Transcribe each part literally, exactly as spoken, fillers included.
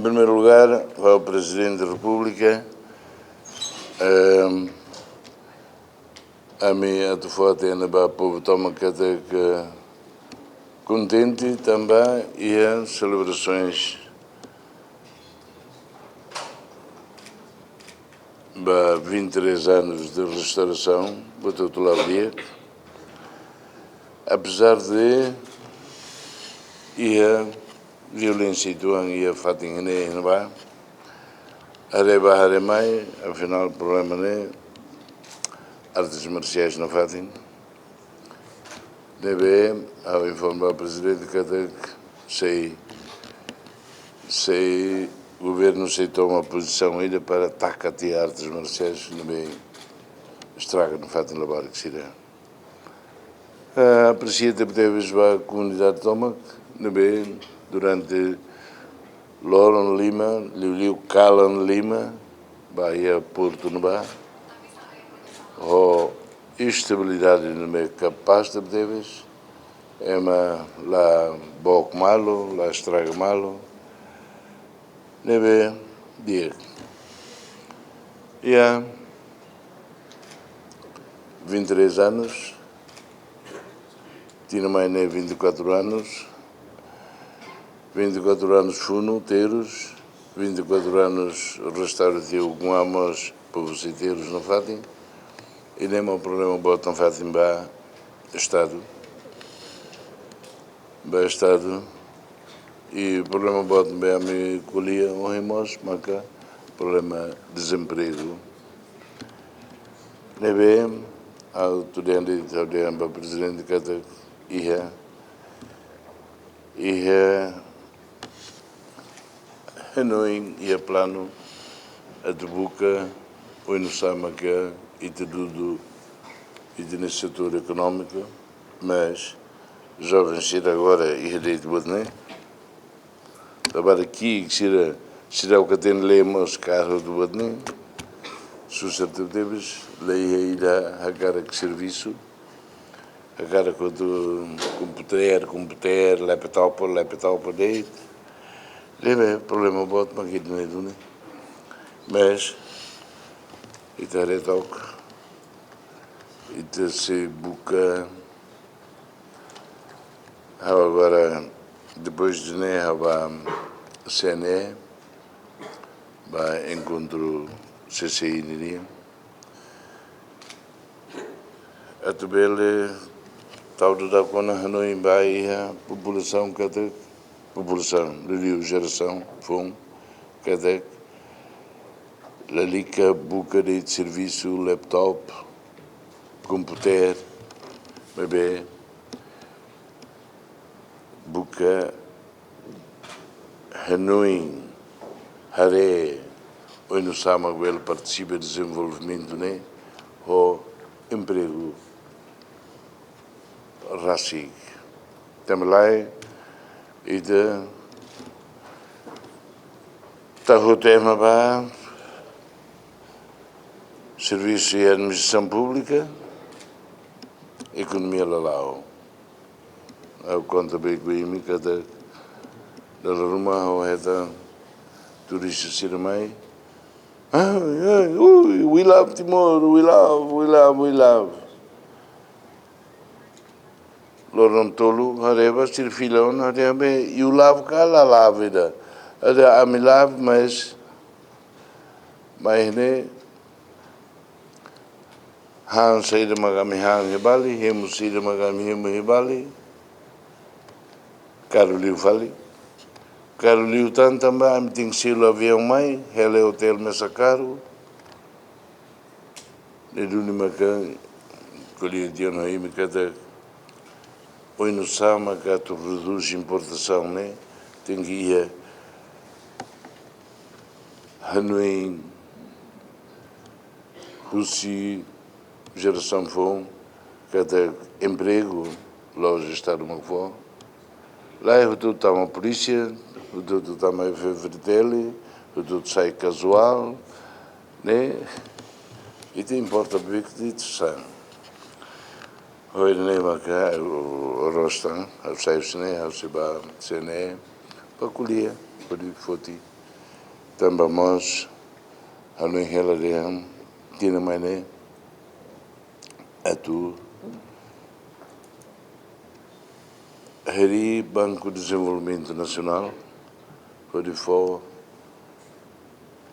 Em primeiro lugar, ao Presidente da República, ehm, ami atu fó hatene ba povu tomak katak kontente tanba iha selebrasoens ba vinte e três anos de restauração, buat hotu la'o di'ak. Apesar de iha violénsia uitoan iha fatin ne'e iha ne'ebá, haree bá haree mai, afinál problema ne'e artes marsiais nafatin. Ne'ebé, ha'u informa Prezidente katak sei, sei governu sei toma pozisaun ida para taka tiha artes marsiais, ne'ebé estraga nafatin labarik sira. Eh, apresia tebetebes ba komunidade tomak, ne'ebé durante loron lima, liuliu kalan lima, ba iha portu ne'ebá, ho estabilidade ne'ebé kapás tebetebes, ema la book malu, la estraga malu, ne'ebé di'ak. Iha vinte e três anos, tinan mai ne'e vinte e quatro anos, vinte e quatro anos funu terus, vinte e quatro anos restaurativu, komu mós povu sei terus nafatin, i ne'e mak problema boot nafatin ba Estadu, ba Estadu, i problema boot ne'ebé ami ko'alia ohin mós maka problema dezempregu. Ne'ebé, ha'u atu dehan de'it, ha'u dehan ba Prezidente katak iha, iha hanoin, iha planu atu buka oinsá maka ita dudu ita-nia setór ekonómiku, mas joven sira agora iha de'it buat ne'e. Labarik ki'ik sira, sira ka hatene lee mós kaer hotu buat ne'e. Susar tebetebes, la iha ida hakarak servisu. Hakarak hotu komputadór, komputadór, laptop, laptop de'it. Ne'ebé problema boot mak ita-nia duni. Mas ita haree took, ita sei buka. Ha'u agora, depois de ne'e, ha'u bá C N E, bá enkontru C C I nian, atu bele tau dadauk ona hanoin ba iha populasaun katak, populasaun, liuliu jerasaun foun, katak lalika buka de'it servisu, laptop, komputadór, maibé buka hanoin, haree oinsá mak bele partisipa dezenvolvimentu ne'e ho empregu rasik. Tanba lae, ita tau hotu ema ba servisu iha administrasaun públika, ekonomia la la'o. Ha'u konta beik ba imi katak dala ruma ha'u hetan turista sira mai. Ah, yeah, ooh, we love Timor, we love, we love, we love. Loron tolu, haree bá sira fila ona, haree bá, you love ka la love ida. Haree ami love, mas, mas ne'e, han saida mak ami han iha Bali, hemu saida mak ami hemu iha Bali. Karu liu fali. Karu liu tan tanba ami tenke selu aviaun mai, hela iha otél mesak karu. Ne'e duni maka ko'alia tiha ona ho imi katak oinsá maka atu redús importasaun ne'e, tenke iha hanoin husi jerasaun foun, katak empregu la'ós Estadu mak fó. Lae, hotu-hotu tama polísia, hotu-hotu tama F-FDTL, hotu-hotu sai kazuál, ne'e? Ita importa beik de'it sasán. Ohin ne'e maka, o, o rostan, ha'u sai husi ne'e, ha'u sei bá C N E, bá ko'alia, hodi foti Tanba mós hanoin hela dehan tinan mai ne'e atu harii Banku Dezenvolvimentu Nasionál hodi fó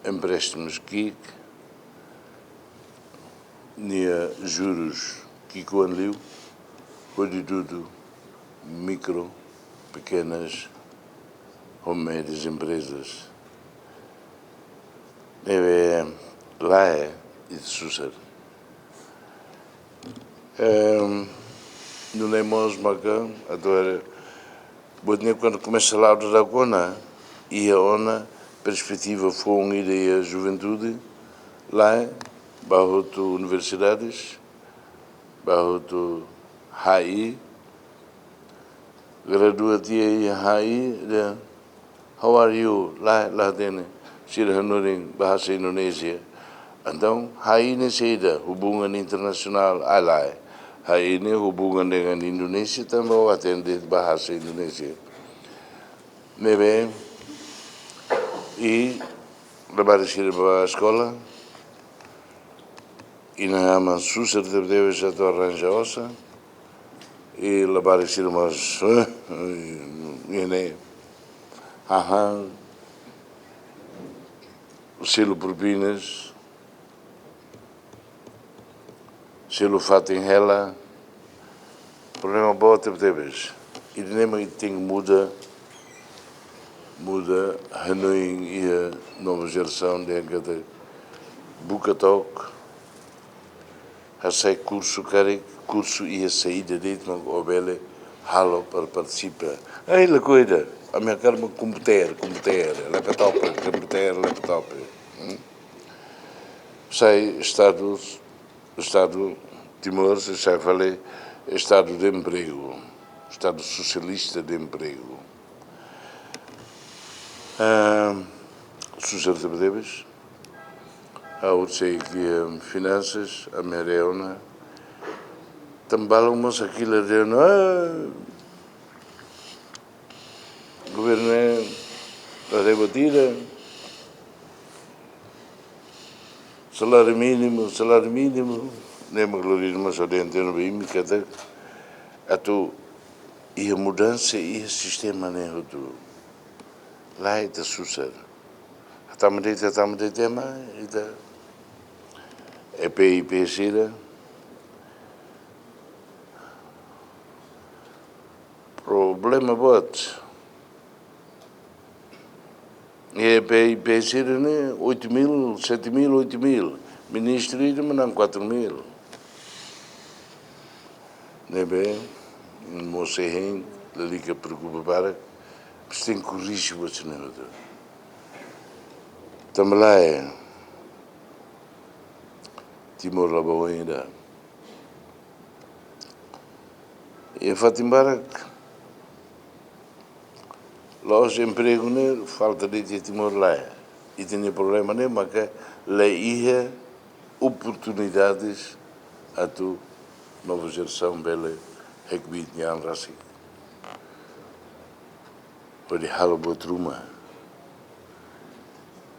empréstimus ki'ik, nia jurus ki'ikoan liu, hodi dudu mikro, pekenas ho médias emprezas. Ne'ebé lae, ita susar. Ehm, nune'e mós maka, atu, buat ne'e kuandu komesa la'o daudauk ona, iha ona perspetiva foun ida iha juventude, lae, ba hotu universidades, ba hotu H I, gradua tiha iha H I, dehan, "How are you?" Lae, la hatene, sira hanorin bahasa Indonézia. Entaun, H I ne'e saida, hubungan internasionál, ah, lae. H I ne'e hubungan dengan Indonézia, tanba ó hatene bahasa Indonézia. Ne'ebé, i labarik sira bá eskola, inan-aman susar tebetebes atu arranja osan, i labarik sira mós, eh, ne'e, hahán, selu propinas, selu fatin hela, problema boot tebetebes. Ida-ne'e mak tenke muda, muda hanoin iha nova jerasaun dehan katak buka took, hasai kursu karik, kursu iha saida de'it mak ó bele halo para partisipa. Ai, lakohi ida, ami hakarak mak komputer, komputer, laptop, komputer, laptop. Hmm? Sai Estadu, Estadu Timor, se sai fali Estadu de empregu, Estadu sosialista de empregu. Ah, susar tebetebes. Ha'u sei ke, em, finansas, ami haree ona. Tan balun mós hakilar dehan, ah, governu ne'e la debatida. Saláriu mínimu, saláriu mínimu. Ne'e mak lori mós ha'u dehan tiha ona ba imi katak atu iha mudansa iha sistema ne'e hotu. Lae, ita susar. Hatama de'it, hatama de'it ema, ita E P I P sira. Problema boot. E P I P sira ne'e oito mil, sete mil, oito mil. Ministru ida manán quatro mil. Ne'ebé, mós hein, lalika preokupa barak, mas tenke korrije buat sira-ne'e hotu. Tanba lae, Timor la bá oin ida. Iha fatin barak, la'ós empregu ne'e falta de'it iha Timor, lae. Ita-nia problema ne'e maka la iha oportunidades atu nova jerasaun bele hakbiit nia an rasik hodi halo buat ruma.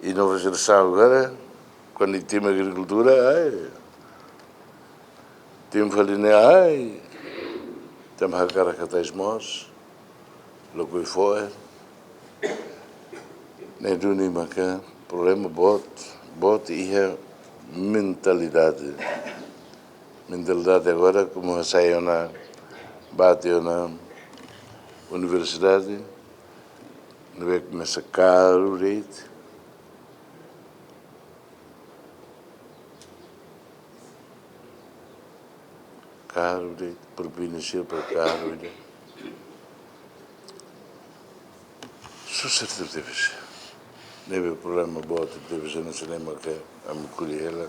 I nova jerasaun agora, kuandu ita temi agrikultura, ai, temi fali ne'e, ai, temi hakarak katais moos, lakohi fo'er. Ne'e duni maka problema boot, boot iha mentalidade. Mentalidade agora, komu hasai ona, bá tiha ona universidade, ne'ebé komesa karu de'it. Karu de'it, propina sira para karu de'it. Susar tebetebes. Ne'ebé problema boot tebetebes, ne'e sei lembra ke ami ko'alia hela.